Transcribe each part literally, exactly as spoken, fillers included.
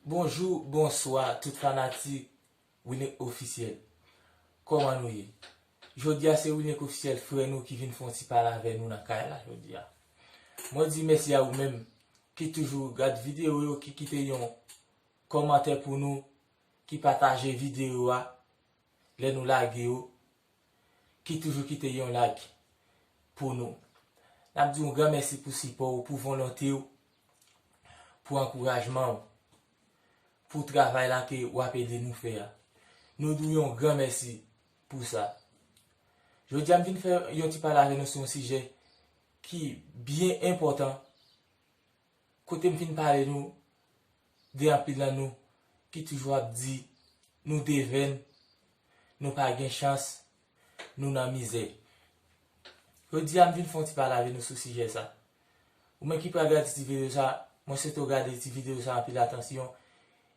Bonjou, bonswa, tout fanatik Wilnick Officiel. Kòman nou ye? Jodi a se Wilnick Officiel, frè nou ki vin fè yon ti pale avè nou nan kay la jodi a. Mwen di mèsi a ou menm ki toujou gad videyo yo, ki kite yon kòmantè pou nou, ki pataje videyo a lè nou lage yo, ki toujou kite yon like pou nou. N ap di w gran mèsi pou sipò w, pou volonte w, pou ankourajman w, pou travay la ke w ap ede nou fè a. Nou di w yon gran mèsi pou sa. Jodi a m vin fè yon ti pale avè nou sou yon sijè ki byen enpòtan, kote m fin pale nou de anpil nan nou ki toujou ap di nou devèn, nou pa gen chans, nou nan mizè. Jodi a m vin fè yon ti pale avè nou sou sijè sa. Ou menm ki pral gade ti videyo sa, mwen swete w gade ti videyo sa anpil atansyon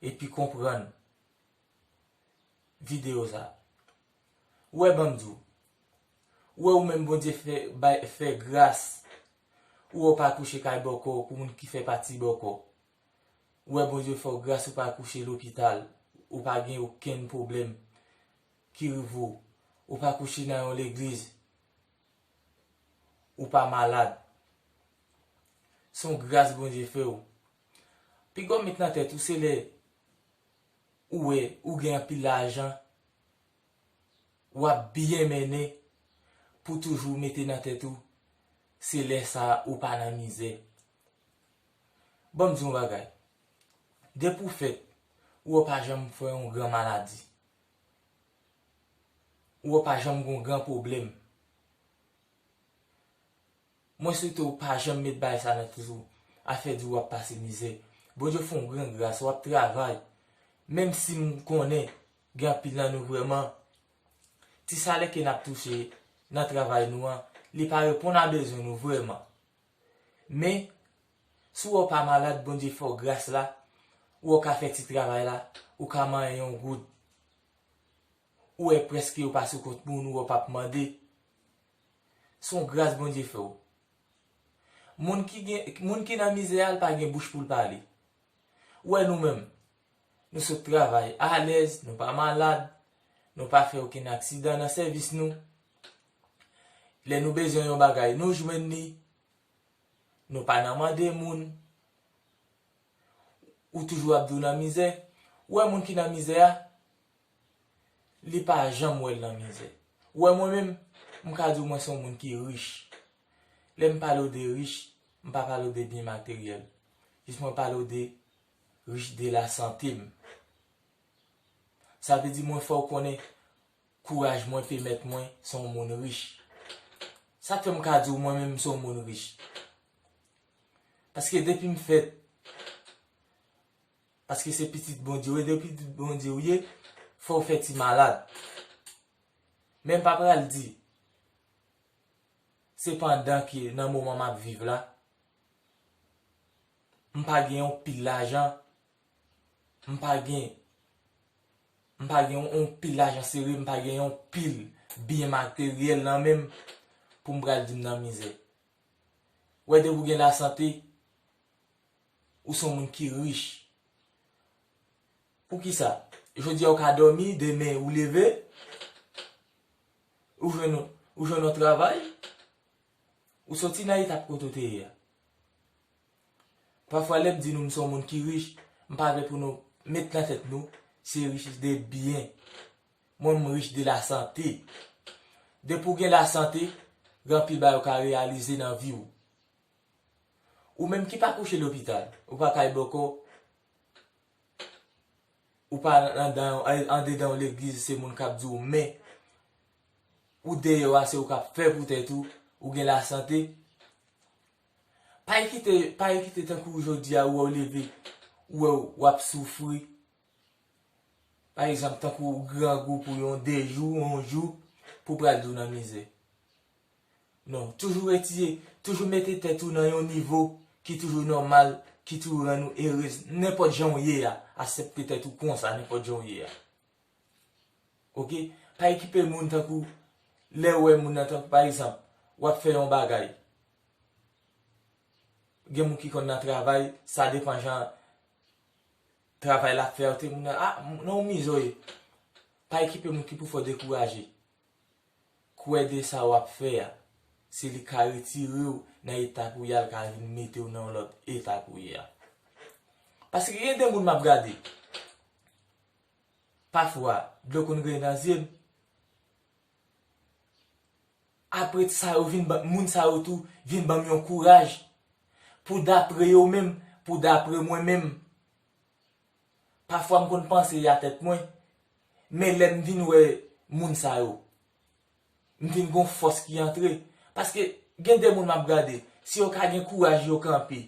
epi konprann videyo sa. Ou wè, ban m di w. Ou wè, ou menm Bondye fè, bay, fè gras. Ou wè, ou pa kouche kay bòkò pou moun ki fè pati bòkò. Ou wè, Bondye fè w gras, ou pa kouche lopital. Ou pa gen okenn pwoblèm ki rive w. Ou pa kouche nan yon legliz. Ou pa malad. Se yon gras Bondye fè w. Piga w met nan tèt ou, se lè ou wè ou gen anpil lajan, w ap byen mennen, pou toujou mete nan tèt ou, se lè sa a ou pa nan mizè. Ban m di w yon bagay. Depi w fèt, ou wè w pa janm fè yon gran maladi. Ou wè w pa janm gen yon gran pwoblèm. Mwen swete w pa janm met bagay sa nan tèt ou. Afè di w ap pase mizè. Bondye fè w yon gran gras, w ap travay. Menm si m konnen gen anpil nan nou vrèman, ti salè ke n ap touche nan travay nou an, li pa reponn a bezwen nou vrèman. Men, si w wè w pa malad, Bondye fè w gras la, ou wè w ka fè ti travay la, ou ka manyen yon goud. Ou wè prèske ou pa sou kont moun, ou wè w p ap mande. Se yon gras Bondye fè w. Moun ki gen, moun ki nan mizè a, l pa gen bouch pou l pale. Ou wè nou menm, nou sot travay alèz, nou pa malad, nou pa fè okenn aksidan nan sèvis nou. Lè nou bezwen yon bagay, nou jwenn li. Nou pa nan mande moun. Ou toujou ap di w nan mizè. Ou wè moun ki nan mizè a, li pa janm wè l nan mizè. Ou wè mwen menm, m ka di w mwen se yon moun ki rich. Lè m pale w de rich, m pa pale w de byen materyèl. Jis mwen pale w de rich de lasante m. Sa vle di mwen fè w konnen kouraj mwen, pèmèt mwen se yon moun rich. Sa k fè m ka di w mwen menm m se yon moun rich. Paske depi m fèt, paske se pitit Bondye w ye, depi pitit Bondye w ye, fò w fè ti malad. Men m pa pral di, se pandan ke nan moman m ap viv la, m pa gen yon pil lajan, m pa gen, m pa gen yon, yon pil lajan sere, m pa gen yon pil byen materyèl nan men m pou m pral di m nan mizè. Wè, depi w gen lasante, ou se yon moun ki rich. Poukisa? Jodi a ou ka dòmi, demen ou leve, ou jwenn, ou jwenn yon travay, ou soti nan etap kote w te ye a. Pafwa lè m di nou m se yon moun ki rich, m pa vle pou nou met nan tèt nou se rich de byen. Mwen m rich de lasante. Depi w gen lasante, gen anpil bagay ou ka reyalize nan vi w. Ou menm ki pa kouche lopital, ou pa kay bòkò, ou pa anndan, andedan yon legliz, se moun k ap di w men, ou deyò a, se ou k ap fè pou tèt ou, ou gen lasante. Pa ekite, pa ekite tankou jodi a, ou wè w leve, ou wè w ap soufri. Pa egzanp, tankou grangou pou yon de jou, yon jou, pou pral di w nan mizè. Non, toujou retire, toujou mete tèt ou nan yon nivo ki toujou nòmal, ki toujou rann ou erez. Nenpòt jan w ye a, aksepte tèt ou konsa, nenpòt jan w ye a. Oke? Pa ekipe moun tankou, lè w wè moun nan tankou, pa egzanp, w ap fè yon bagay. Gen moun ki konn nan travay, sa depan jan, travay l ap fè a, ou te moun nan, a, nan yon mizè w ye. Pa okipe moun ki pou fè w dekouraje. Kwè de sa w ap fè a. Se li ka retire w nan etap ou ye a, l ka vin mete w nan yon lòt etap ou ye a. Paske gen de moun m ap gade. Pafwa, dlo konn grenn nan zye m. Apre sa yo vin ban, moun sa yo tou vin ban m yon kouraj. Pou dapre yo menm, pou dapre mwen menm. Pafwa m konn panse a tèt mwen, men lè m vin wè moun sa yo, m vin gon fòs ki antre. Paske gen de moun m ap gade, si yo ka gen kouraj yo kanpe,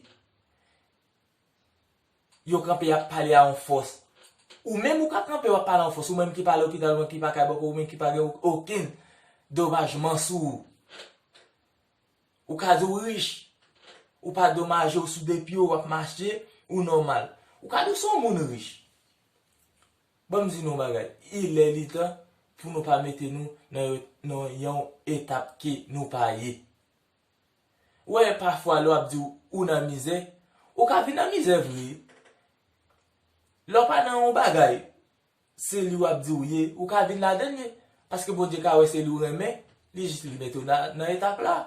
yo kanpe y ap pale a yon fòs. Ou menm ou ka kanpe w ap pale a yon fòs, ou menm ki pa lopital, ou menm ki pa kay bòkò, ou menm ki pa gen okenn domajman sou ou. Ou ka di w rich. Ou pa domaje, ou sou de pye w, w ap mache, ou nòmal. Ou ka di w se yon moun rich. Ban m di nou yon bagay. Li lè li tan pou nou pa mete nou nan, nan yon etap ke nou pa ye. Ou wè, pafwa, lè w ap di w ou nan mizè, ou ka vin nan mizè vre. Lè w pa nan yon bagay, se li w ap di w ye, ou ka vin ladan l ye. Paske Bondye ka wè se li w renmen, li jis li mete w nan, nan etap la.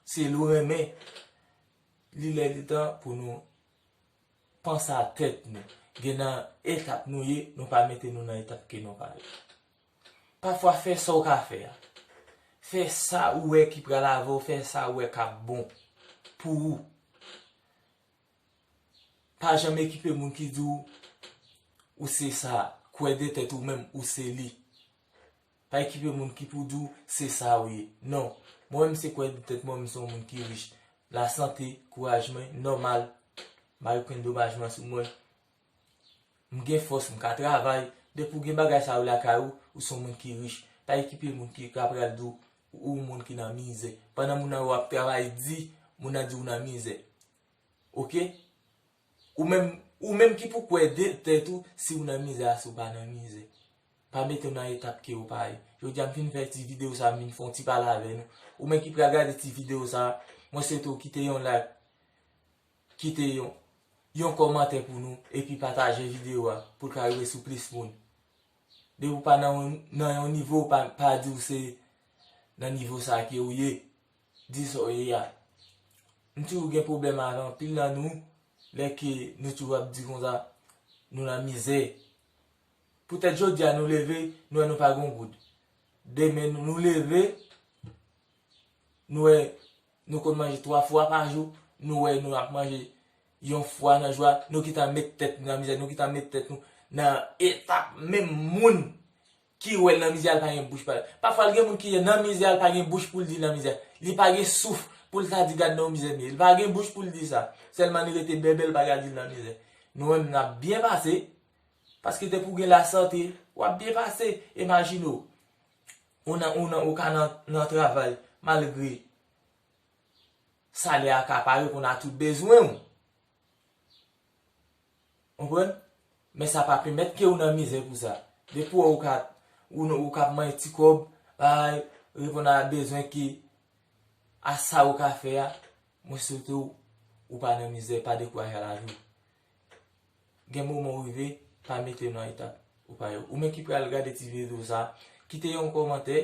Se li w renmen. Li lè li tan pou nou panse a tèt nou. Gen nan etap nou ye, nou pa mete nou nan etap ke nou pa ye. Pafwa, fè sa w ka fè a. Fè sa ou wè ki pral avè w, fè sa ou wè k ap bon pou ou. Pa janm okipe moun ki di w ou se sa, kwè de tèt ou menm ou se li. Pa okipe moun ki pou di w se sa ou ye. Non, mwen menm se kwè de tèt mwen, mwen se yon moun ki rich. Lasante, kouraj mwen nòmal. M pa gen okenn domajman sou mwen. M gen fòs, m ka travay. Depi w gen bagay sa yo lakay ou, ou se yon moun ki rich. Pa okipe moun ki ka pral di w ou moun ki nan mizè. Pandan moun nan w ap travay di, moun nan di w nan mizè. Oke? Ou menm, ou menm ki pou kwè de tèt ou si w nan mizè a, si w pa nan mizè. Pa mete w nan etap ke w pa ye. Jodi a m fin fè ti videyo sa, m vin fè yon ti pale avè nou. Ou menm ki pral gade ti videyo sa, mwen swete w kite yon like, kite yon, yon kòmantè pou nou, epi pataje videyo a pou l ka rive sou plis moun. Depi w pa nan yon, nan yon nivo, pa, pa di w se nan nivo sa ke w ye. Di sa w ye a. M toujou gen pwoblèm avè anpil nan nou, lè ke nou toujou ap di konsa, nou nan mizè. Poutèt jodi a nou leve, nou wè nou pa gen goud. Demen nou, nou leve, nou wè nou konn manje twa fwa pa jou, nou wè nou ap manje yon fwa nan jou a, nou gentan met tèt nou nan mizè, nou gentan met tèt nou nan etap menm moun ki wè l nan mizè a, l pa gen bouch pa l. Pafwa, l gen moun ki nan mizè a, l pa gen bouch pou l di l nan mizè. Li pa gen souf pou l ta di gad nan yon mizè m ye. Li pa gen bouch pou l di sa. Sèlman li rete bèbè, l pa ka di l nan mizè. Nou menm, n ap byen pase. Paske depi w gen lasante, w ap byen pase. Imajine w, ou nan, ou nan, ou ka nan, nan travay, malgre salè a ka pa reponn a tout bezwen w. Konprann? Men sa pa pèmèt ke ou nan mizè pou sa. Depi w ka, ou, ou ka ap manje ti kòb, bay, reponn a bezwen ki, a sa ou ka fè a, mwen swete w, ou pa nan mizè, pa dekouraje a lavi w. Gen moman ou rive, pa mete w nan etap ou pa ye. Ou menm ki pral gade ti videyo sa, kite yon kòmantè,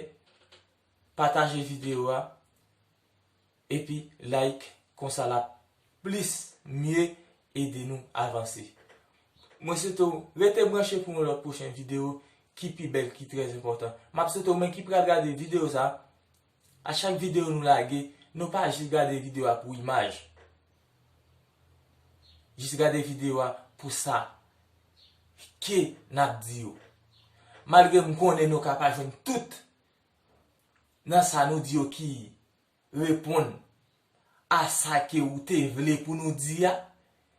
pataje videyo a, epi like, konsa l ap plis mye ede nou avanse. Mwen swete w rete branche pou yon lòt pwochen videyo ki pi bèl, ki trè enpòtan. M ap swete w menm ki pral gade videyo sa, a chak videyo nou lage, nou pa jis gade videyo a pou imaj. Jis gade videyo a pou sa ke n ap di yo. Malgre m konnen nou ka pa jwenn tout nan sa nou di yo ki reponn a sa ke ou te vle pou nou di a,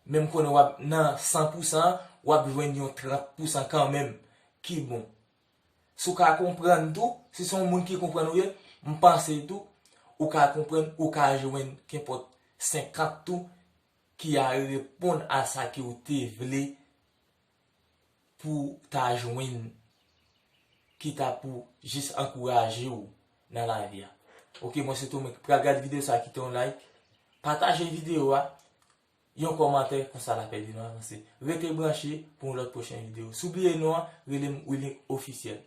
men m konnen w ap nan san pou san an, w ap jwenn yon trant pou san kanmenm ki bon. Si w ka konprann tou, si se yon moun ki konprann ou ye, m panse tou, ou ka konprann, ou ka jwenn kenpòt senkant tou ki a reponn a sa ke ou te vle pou w ta jwenn, ki ta pou jis ankouraje w nan lavi a. Oke, mwen swete w menm ki pral gade videyo sa a, kite yon like, pataje videyo a, yon kòmantè, konsa n a pèdi nou avanse. Rete branche pou yon lòt pwochen videyo. Si w bliye non an, rele m Willy Officiel.